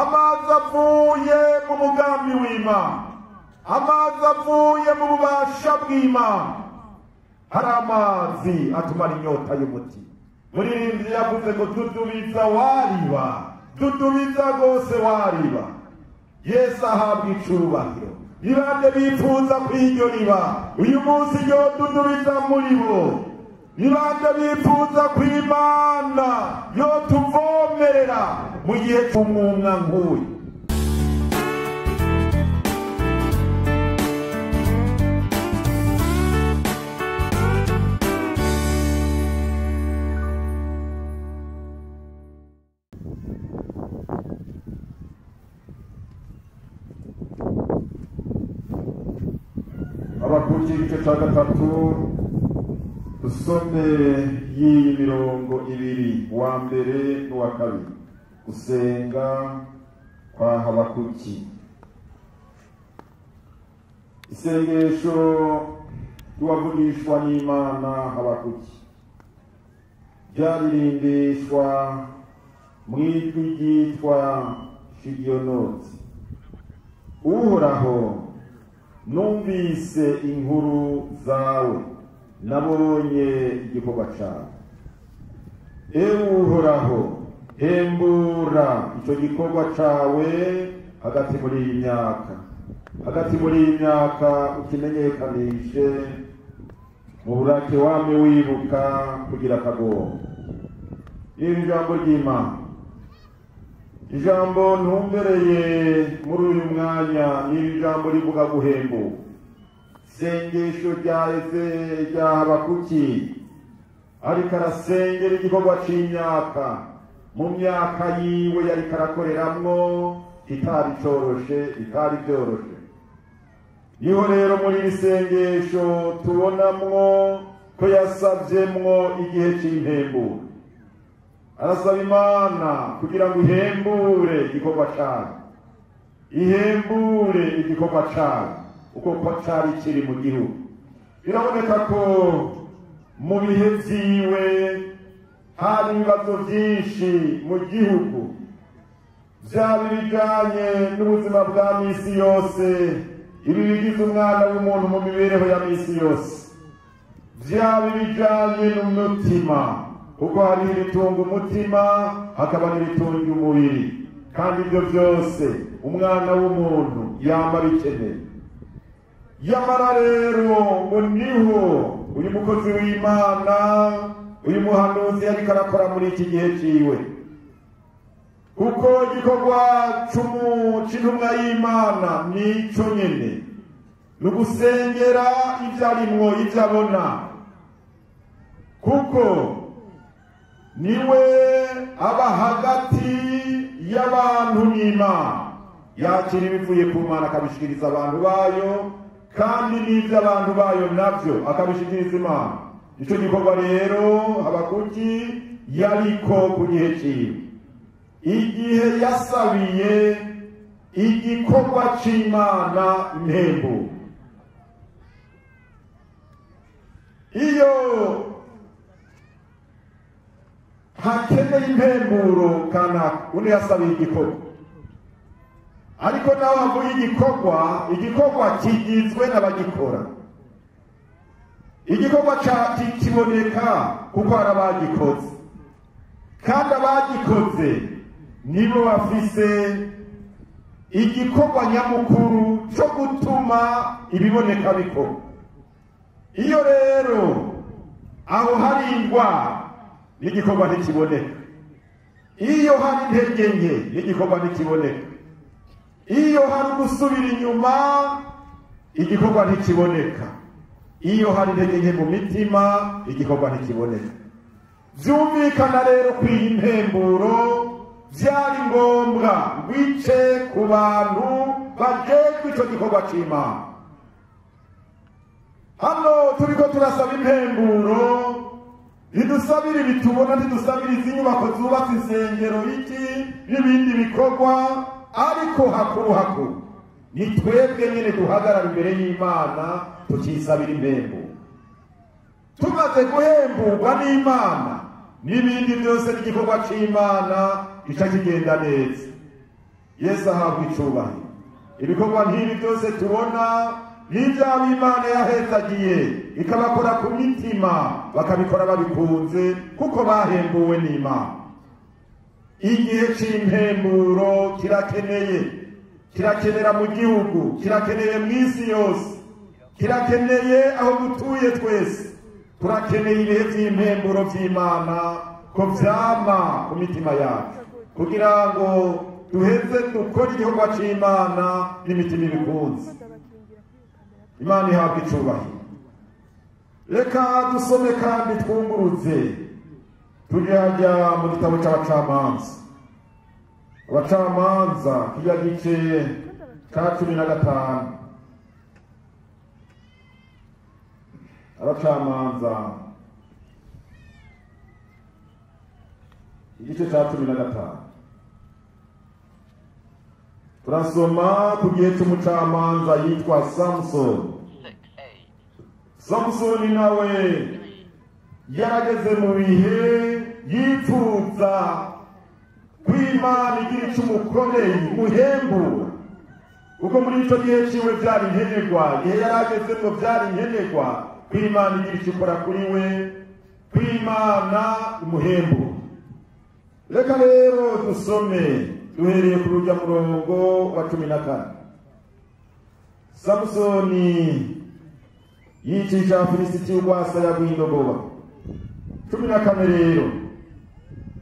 Amazi avuye mu mugambi w'Imana, amazi avuye mu bubasha bw'Imana. Hari amazi atumara inyota y'umutima. Muririmbyi yavuze ngo dudubiza wariba, dudubiza rwose wariba. Yesu ahabwa icubahiro. Ni bande bifuza kw'iryo riba uyu munsi ryo dudubiza muri bo? Ni bande bifuza kw'Imana yo tuvomerera mu gihe cy'umwumwa nk'uyu? Abakuki igice cya gatatu, dusome y'iyi mirongo ibiri, wa mbere n'uwa kabiri. Gusenga kwa Habakuki. Isengesho ry'uwavugishwa n'Imana Habakuki ryaririmbishwa mu ijwi ryitwa Shigionoti. Uhoraho, numvise inkuru zawe, nabonye igikorwa cyawe. Ewe Uhoraho, hembura icyo gikorwa cyawe hagati muri iyi myaka, hagati muri iyi myaka ukimenyekanishe mu burake wame wibuka kugira akagomba. Iri jambo ry'Imana, ijambo ntumbereye muri uyu mwanya, ni ijambo rivuga guhembuka. Isengesho rya rya Habakuki, ariko arasengera igikorwa c'imyaka mu myaka yiwe yariko arakoreramwo itari coroshe, itari vyoroshe. Niho rero muri iri sengesho tubonamwo ko yasavyemwo igihe c'impemburo. Arasaba Imana kugira ngo ihembure igikorwa cayo, ihembure igikorwa cayo uko ko cari kiri mu gihugu. Biraboneka ko mu bihe vyiwe hari ibibazo vyinshi mu gihugu, vyaba ibijanye n'ubuzima bwa misi yose, ibi bigize umwana w'umuntu mu mibereho ya misi yose, vyaba ibijanye n'umutima, kuko hariho ibitunga umutima hakaba n'ibitunga umubiri, kandi ibyo byose umwana w'umuntu yama bikeneye. Yamara rero ngo niho uyu mukozi w'Imana, uyu muhanuzi yariko arakora muri iki gihe ciwe, kuko igikorwa c'intumwa y'Imana nico nyene, ni ugusengera ivyo arimwo, ivyo abona, kuko niwe aba hagati y'abantu n'Imana. Yakira ibivuye ku Mana akabishikiriza abantu bayo, kandi n'ivyo abantu bayo navyo akabishikiriza Imana. Ico gikorwa rero Habakuki yariko ku gihe ciwe, igihe yasabiye igikorwa c'Imana impembo. Iyo hakeneye impemburo kanaka, undi yasabiye igikorwa, ariko nawe havuye igikorwa, igikorwa kigizwe n'abagikora. Igikorwa kiboneka kuko hari abagikoze, kandi abagikoze nibo bafise igikorwa nyamukuru cyo gutuma ibiboneka bikorwa. Iyo rero aho hari indwara, n'igikorwa ntikiboneka. Iyo hari intege nke, n'igikorwa ntikiboneka. Iyo hari gusubira inyuma, igikorwa ntikiboneka. Iyo hari intege nke mu mitima, igikorwa ntikiboneka. Vyumvikana rero ko iyi mpemburo vyari ngombwa ngwice ku bantu bajejwe ico gikorwa c'Imana. Hano turiko turasaba impemburo, ntidusabira ibitubona, ntidusabira izi nyubako zubatse, insengero, iki n'ibindi bikorwa, ariko hakuru hakuru ni twebwe nyene duhagarara imbere y'Imana tukisabira impemburo. Tumaze guhemburwa n'Imana, n'ibindi byose n'igikorwa c'Imana gica kigenda neza. Yesu ahabwa icubahiro. Ibikorwa nk'ibi byose tubona n'ibyaba Imana yahezagiye ikabakora ku mitima, bakabikora babikunze kuko bahembuwe n'Imana. Igihe c'impemburo kirakeneye, kirakenera mu gihugu, kirakeneye mu isi yose, kirakeneye aho dutuye twese. Turakeneye ibihe vy'impemburo vy'Imana ko vyama ku mitima yacu, kugira ngo duheze dukore igikorwa c'Imana n'imitima ibikunze. Imana ihabwa icubahiro. Reka dusome kandi twunguruze tujye hajya mu gitabo c'abacamanza. Abacamanza kirya gice ca 15. Abacamanza igice ca 15. Turasoma ku gihe c'umucamanza yitwa Samson. Samsoni nawe yarageze mu bihe yipfuza ko Imana igira ico umukoreye imuhembura, kuko muri ico gihe ciwe vyari nkenerwa. Igihe yaragezemwo vyari nkenerwa ko Imana igira ico ikora kuri we, ko Imana imuhembura. Reka rero dusome duhereye ku rujya murongo wa 14. Samusoni yicisha Abafilisiti urwasaya rw'indogoba. 14 rero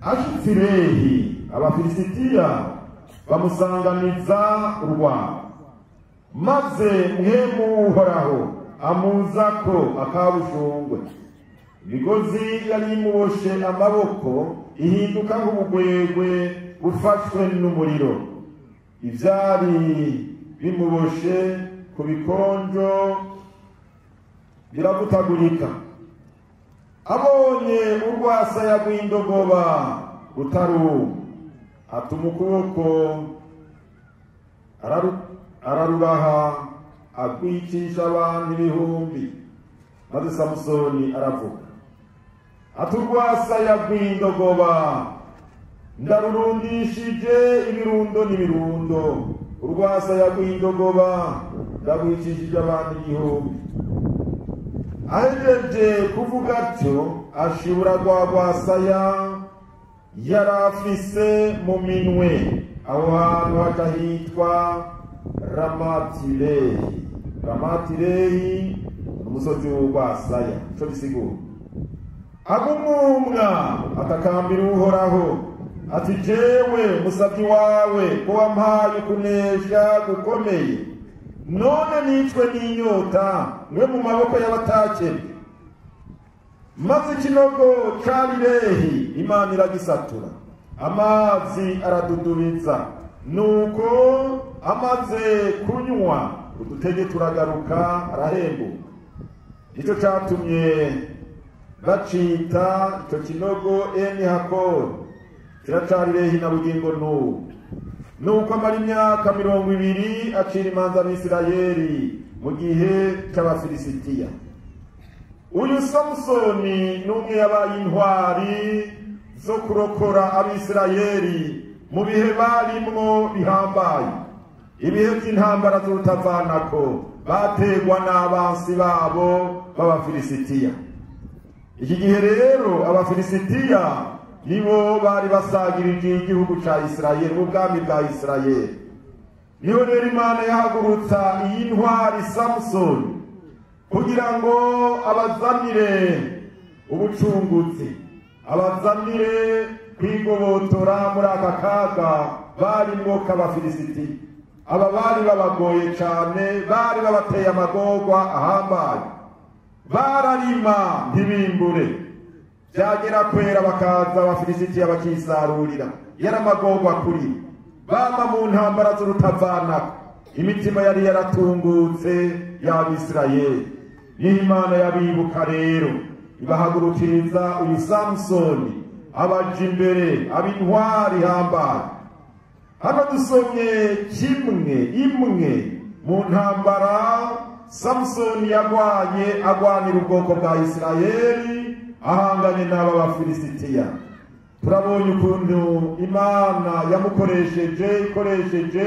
ashitse i Lehi, Abafilisitiya bamusanganiza urwara, maze Mpwemu Uhoraho amuzako akabushungwe. Imigozi yari imuboshe amaboko ihinduka nk'ubugwegwe bufashwe n'umuriro. Ivyari bimuboshe ku bikonjo biravutagurika. Abonye urwasaya rw'indogoba rutaruma, atuma ukuboko araruraha agwicisha abantu ibihumbi. Maze Samusoni aravuga ati: urwasaya rw'indogoba ndarurundishije ibirundo n'ibirundo, urwasaya rw'indogoba ndarwicishije abantu igihumbi. Ahejeje kuvuga atyo, ashibura rwa rwasaya yari afise mu minwe. Aho hantu hakahitwa Ramatilehi. Ramatilehi ni umusozi w'urwasaya, ico gisigura. Agumumwa atakambira Uhoraho ati: jewe musavyi wawe ko wampaye ukunesha gukomeye, none nicwe n'inyota mwe mu maboko y'abatakebwe. Maze ikinogo cari Lehi Imana iragisatura, amazi aradudubiza. Nuko amaze kunywa udutege turagaruka, arahembuka. Nico catumye bacita ico kinogo Eni Hakori, kiracari Lehi na bugingo n'ubu. Nuko amara imyaka 20 acira imanza Abisirayeli mu gihe c'Abafilisitiya. Uyu Samusoni n'umwe yabaye intwari zo kurokora Abisirayeli mu bihe barimwo bihambaye, ibihe by'intambara z'urutavanako bategwa n'abansi babo b'Abafilisitiya. Iki gihe rero Abafilisitiya nibo bari basagirije igihugu ca Isirayeli, ubwami bwa Isirayeli. Niho rero Imana yahagurutsa iyi ntwari Samusoni kugira ngo abazanire ubucunguzi, abazanire kwigobotora muri aka kaga barimwo k'Abafilisiti. Aba bari babagoye cane, bari babateye amagorwa ahambaye. Bararima ntibimbure, byagera kwera bakaza Abafilisitiya bakisarurira. Yari amagorwa kuri bama mu ntambara z'urutavanako. Imitima yari yaratungutse y'Abisirayeli. Niho Imana yabibuka rero ibahagurukiriza uyu Samusoni, abaja imbere, ab'intwari ihambaye. Hano dusomye kimwe imwe mu ntambara Samusoni yagwanye, agwanira ubwoko bwa Isirayeli ahanganye n'aba Bafilisitiya. Turabonye ukuntu Imana yamukoresheje ikoresheje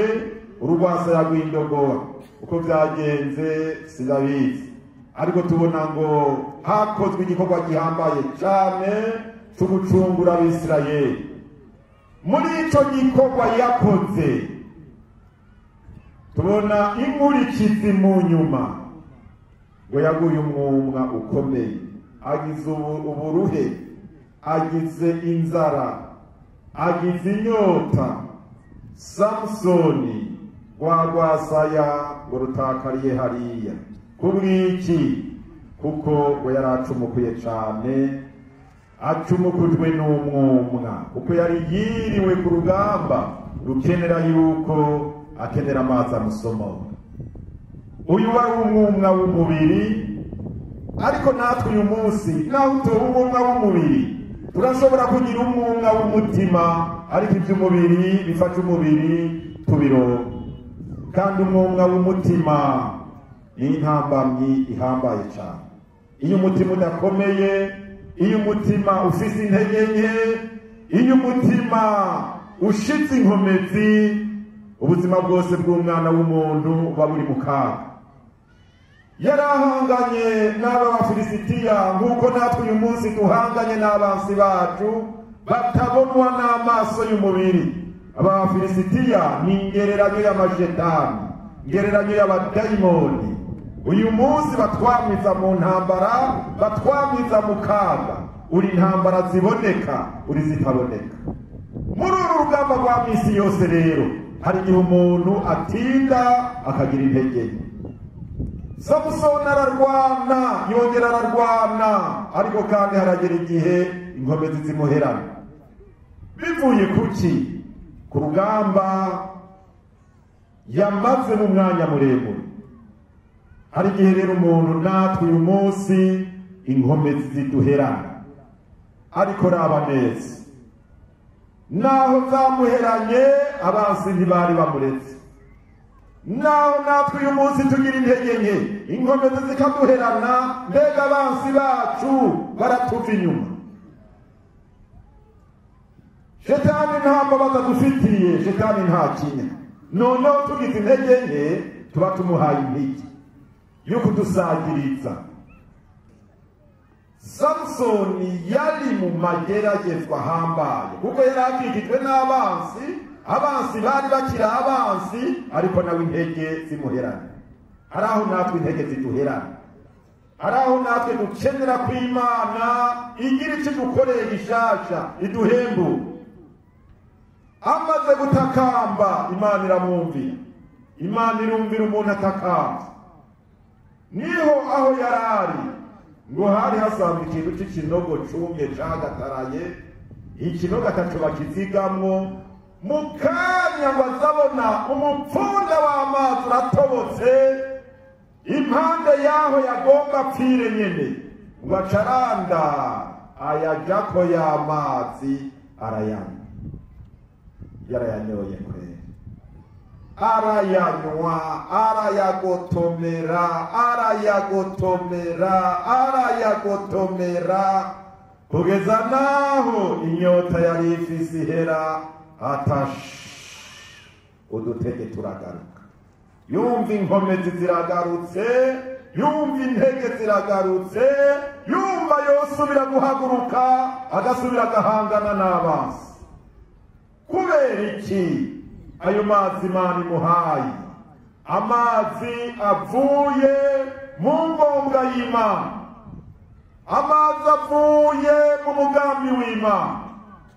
urugwasa rw'indogoba. Uko byagenze sinabizi, ariko tubona ngo hakozwe igikorwa gihambaye cyane cyo gucungura Abisirayeli. Muri ico gikorwa yakoze tubona inkurikizi mu nyuma, ngo yaguye umwumwa ukomeye, agize uburuhe, agize inzara, agize inyota. Samusoni rwagwasaya ngo rutakariye hariya. Kubw'iki? Kuko ngo yari acumukuye cane, acumukujwe n'umwumwa, kuko yari yiriwe ku rugamba rukenera yuko akenera amazi amusomora. Uyu wari umwumwa w'umubiri, ariko natwe uyu munsi naho utoba umwumwa w'umubiri, turashobora kugira umwumwa w'umutima, ariko iby'umubiri bifata umubiri tubironka. Kandi umwumwa w'umutima ni intambamyi ihambaye cyane. Iyo umutima udakomeye, iyo umutima ufise intege nke, iyo umutima ushitse inkomezi, ubuzima bwose bw'umwana w'umuntu buba buri mu kaga. Yarahanganye n'aba Bafilisitiya nk'uko natwe uyu munsi duhanganye n'abansi bacu batabonwa n'amaso y'umubiri. Aba Bafilisitiya ni ingereranyo y'amashetani, ingereranyo y'abadayimoni. Uyu munsi batwamiza mu ntambara, batwamiza mu kaga. Uri intambara ziboneka, uri zitaboneka. Muri uru rugamba rwa misi yose rero hari igihe umuntu atinda akagira intege nke. Samusoni ararwana, yongera ararwana, ariko kandi haragera igihe inkomezi zimuherana. Bivuye kuki? Ku rugamba yamaze mu mwanya muremure. Hari igihe rero umuntu natwe uyu munsi inkomezi ziduherana, ariko raba neza, naho zamuheranye abansi ntibari bamuretse. Naho natwe uyu munsi tugira intege nke, inkomezi zikaduherana, mbega abansi bacu baratuva inyuma. Shetani nta mbabazi adufitiye, shetani nta kinya. Noneho tugize intege nke tuba tumuhaye intege yo kudusagiriza. Samusoni yari mu mageragezwa ahambaye, kuko yari akikijwe n'abansi, abansi bari bakiri abansi, ariko nawe intege zimuherana. Hari aho natwe intege ziduherana, hari aho natwe dukenera ko Imana igira icyo idukoreye gishasha, iduhembura. Amaze gutakamba, Imana iramwumvira. Imana irumvira umuntu atakamba. Niho aho yarari ngo hari hasanzwe ikintu cy'ikinogo cumye cagataraye, ikinogo ataco bakizigamwo. Mu kanya ngo azabona umupfunda w'amazi uratobotse impande yaho yagomba apfire nyene, ngo acaranda ayajako y'amazi arayanywa. Yarayanyoye kweri, arayanywa, arayagotomera, arayagotomera, arayagotomera, kugeza naho inyota yari ifise ihera, atash udutege turagaruka. Yumva inkomezi ziragarutse, yumva intege ziragarutse, yumva yosubira guhaguruka, agasubira agahangana n'abansi. Kubera iki? Ayo mazi Imana imuhaye, amazi avuye mu ngombwa y'Imana, amazi avuye mu mugambi w'Imana,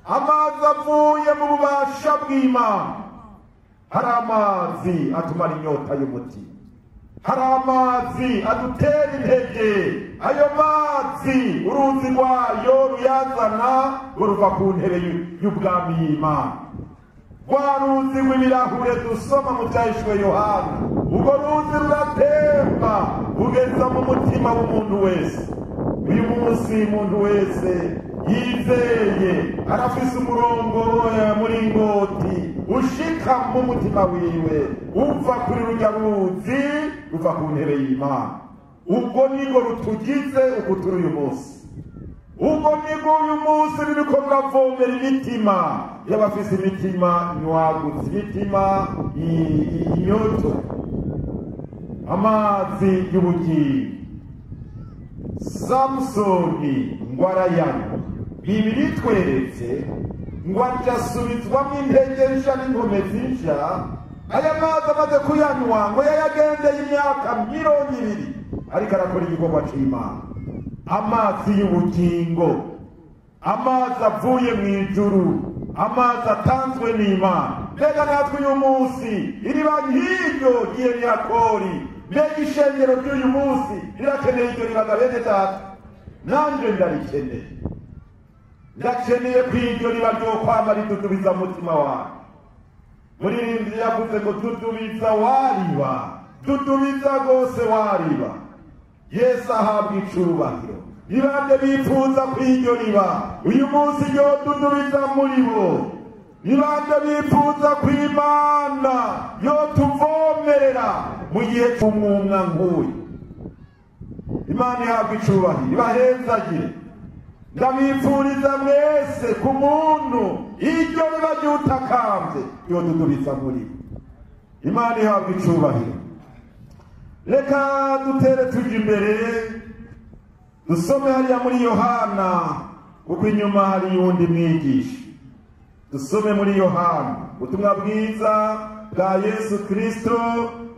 amazi avuye mu bubasha bw'Imana. Hari amazi atumara inyota y'umutima, hari amazi adutera intege. Ayo mazi uruzi rwayo ruyazana ngo ruva ku ntebe y'ubwami y'Imana. Rwa ruzi rw'ibirahure dusoma mu byahishwe Yohana, urwo ruzi ruratemba kugeza mu mutima w'umuntu wese. Uyu munsi umuntu wese yizeye arafise umurongo muringoti ushika mu mutima wiwe, uva kuri rujya ruzi ruva ku ntebe y'Imana. Ubwo nibwo rutugize uko turi uyu munsi. Ubwo nibwo uyu munsi ruriko ruravomera imitima y'abafise imitima nywagutse, imitima inyoto, amazi y'ubugingo. Samusoni ngo arayanywa. Bibiri itweretse ngo ajasubizwamo intege nsha n'inkomezi nsha. Aya mazi amaze kuyanywa ngo yayagendeye imyaka 20 ariko arakora igikorwa c'Imana. Amazi y'ubugingo, amazi avuye mu ijuru, amazi atanzwe n'Imana. Mbega natwe uyu munsi iriba nk'iryo ry'Enihakori, mbega ishengero ry'uyu munsi rirakeneye iryo ribaga? Bene data, nanje ndarikeneye, ndakeneye ko iryo riba ryokwama ridudubiza mutima wawe. Muririmbyi yavuze ngo dudubiza wariba, dudubiza rwose wariba. Yesu ahabwa icubahiro. Ni bande bifuza ko iryo riba uyu munsi ryodudubiza muri bo? Ni bande bifuza ko Imana yotuvomerera mu gihe cy'umwumwa nk'uyu? Imana ihabwa icubahiro, ibahezagire. Ndabifuriza mwese ku muntu iryo riba ryutakambye ryodudubiza muri bo. Imana ihabwa icubahiro. Reka dutere tujya imbere, dusome hariya muri Yohana, kuko inyuma hari yundi mwigisha. Dusome muri Yohana, ubutumwa bwiza bwa Yesu Kristo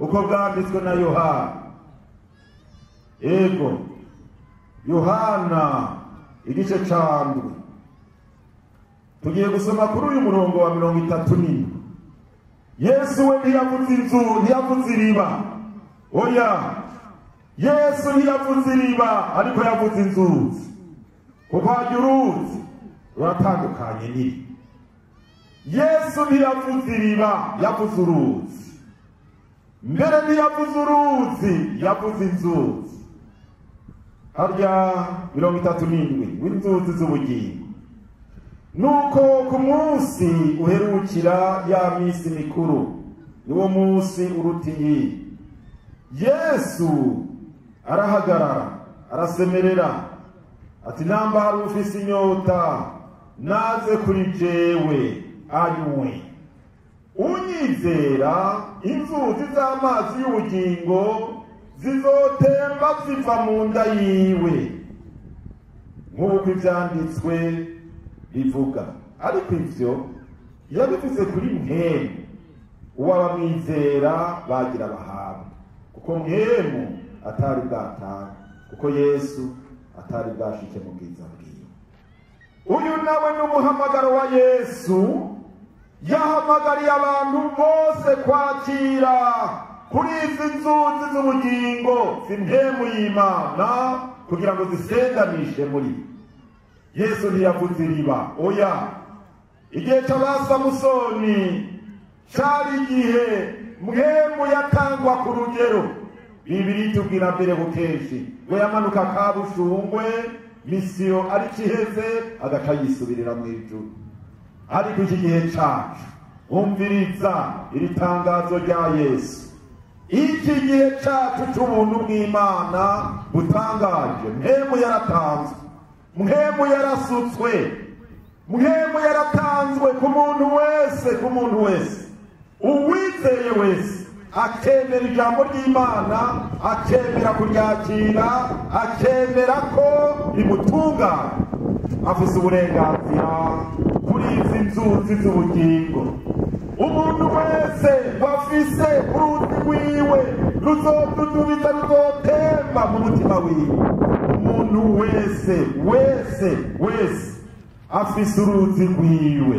uko bwanditswe na Yohana. Ego, Yohana igice ca 7. Tugiye gusoma kuri uyu murongo wa 37. Yesu we ntiyavuze inzu, ntiyavuze iriba. Oya, Yesu ntiyavuze iriba, ariko yavuze inzuzi. Kuko hajya uruzi ruratandukanye n'iri. Yesu ntiyavuze iriba, yavuze uruzi. Mbere ntiyavuze uruzi, yavuze inzuzi. Harya 37 w'inzuzi z'ubugingo. Nuko ku munsi uherukira ya misi mikuru, niwo munsi uruta iyindi, Yesu arahagarara arasemerera ati: namba hari ufise inyota naze kuri jewe anywe. Unyizera inzuzi z'amazi y'ubugingo zizotemba ziva mu nda yiwe, nk'uko ivyanditswe bivuga. Ariko ivyo yabivuze kuri mwemu uw'abamwizera bagira bahabwa, kuko mwemu atari bwatanga, kuko Yesu atari bwashike mu bwiza bwiwe. Uyu nawe n'umuhamagaro wa Yesu, yahamagariye abantu bose kwakira kuri izi nzuzi z'ubugingo z'impemu y'Imana, kugira ngo zisenganishe muri. Yesu ntiyavuze iriba, oya. Igihe c'aba Samusoni cari igihe mwemu yatangwa ku rugero. Bibiri itubwira mbere bukenshi ngo yamanuka Kabushungwe, misiyo ari kiheze agaca yisubirira mu ijuru. Ariko iki gihe cacu, umviriza iri tangazo rya Yesu. Iki gihe cacu c'ubuntu bw'Imana butangaje, mwemu yaratanzwe, mwemu yarasutswe, mwemu yaratanzwe ku muntu wese, ku muntu wese uwizeye wese akemera ijambo ry'Imana, akemera kuryakira, akemera ko rimutunganya, afise uburenganzira kuri izi nzuzi z'ubugingo. Umuntu wese wafise uruzi rwiwe ruzodudubiza, ruzotemba mu mutima wiwe. Umuntu wese wese wese afise uruzi rwiwe,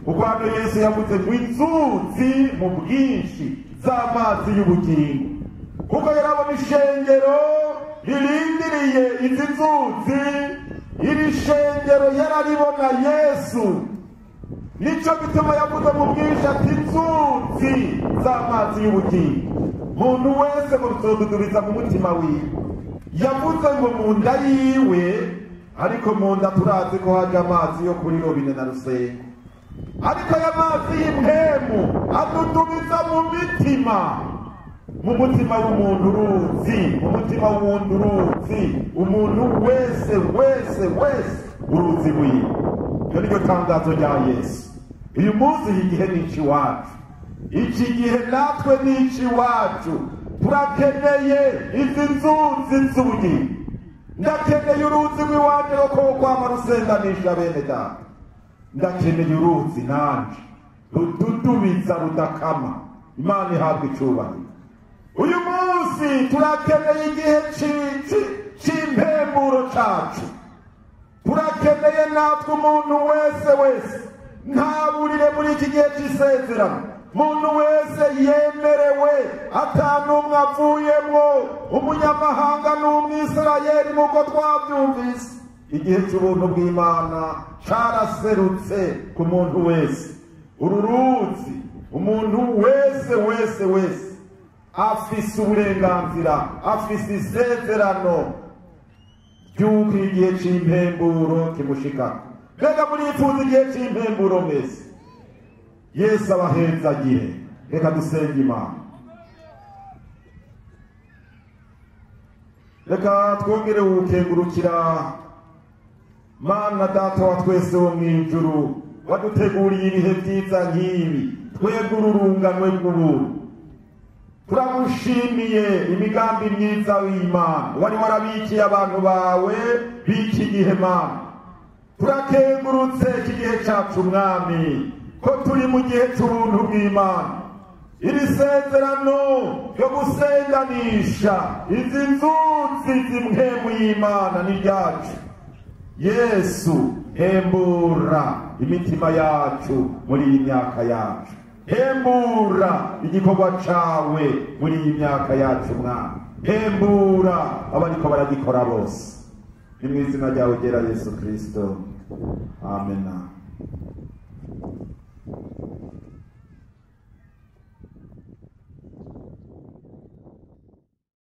kuko hano Yesu yavuze ngo inzuzi mu bwinshi z'amazi y'ubugingo. Kuko yarabona ishengero ririndiriye izi nzuzi, iri shengero yararibona Yesu. Nico gituma yavuze mu bwinshi ati inzuzi z'amazi y'ubugingo. Muntu wese ngo ruzodudubiza mu mutima wiwe. Yavuze ngo mu nda yiwe, ariko mu nda turazi ko haja amazi yo kuri robine na rusengo. Ariko aya mazi y'impemu adudubiza mu mitima. Mu mutima w'umuntu uruzi, mu mutima w'umuntu uruzi, umuntu wese wese wese uruzi wiwe. Iryo ni ryo tangazo rya Yesu. Uyu munsi iki gihe ni icy'iwacu, iki gihe natwe ni icy'iwacu. Turakeneye izi nzuzi z'ubugingo. Ndakeneye uruzi rw'iwanjye rwo kwama rusenganisha bene data. Ndakeneye uruzi nanje rududubiza rudakama. Imana ihabwa icubahiro. Uyu munsi turakeneye igihe c'impemburo cacu. Turakeneye natwe umuntu wese wese ntaburire muri iki gihe c'isezerano. Umuntu wese yemerewe atanumwe avuyemwo, umunyamahanga n'umwisirayeli, nk'uko twabyumvise. Igihe cy'ubuntu bw'Imana caraserutse ku muntu wese. Uru ruzi umuntu wese wese wese afise uburenganzira, afise isezerano ry'uko igihe c'impemburo kimushikako. Mbega murifuza igihe c'impemburo mwese? Yesu abahezagire. Reka dusenge Imana. Reka twongere gukengurukira Mana Data wa twese wo mw'ijuru, waduteguriye ibihe vyiza nk'ibi, twebwe ururunganwe rw'ubuntu. Turagushimiye imigambi myiza w'Imana wari warabikiye abantu bawe b'iki gihe. Mana, turakengurutse iki gihe cacu Mwami, ko turi mu gihe c'ubuntu bw'Imana. Iri sezerano ryo gusenganisha izi nzuzi z'impwemu y'Imana ni ryacu. Yesu, hembura imitima yacu muri iyi myaka yacu, hembura igikorwa cawe muri iyi myaka yacu Mwami, hembura abariko baragikora bose. Ni mu izina ryawe ryera Yesu Kristo, amena.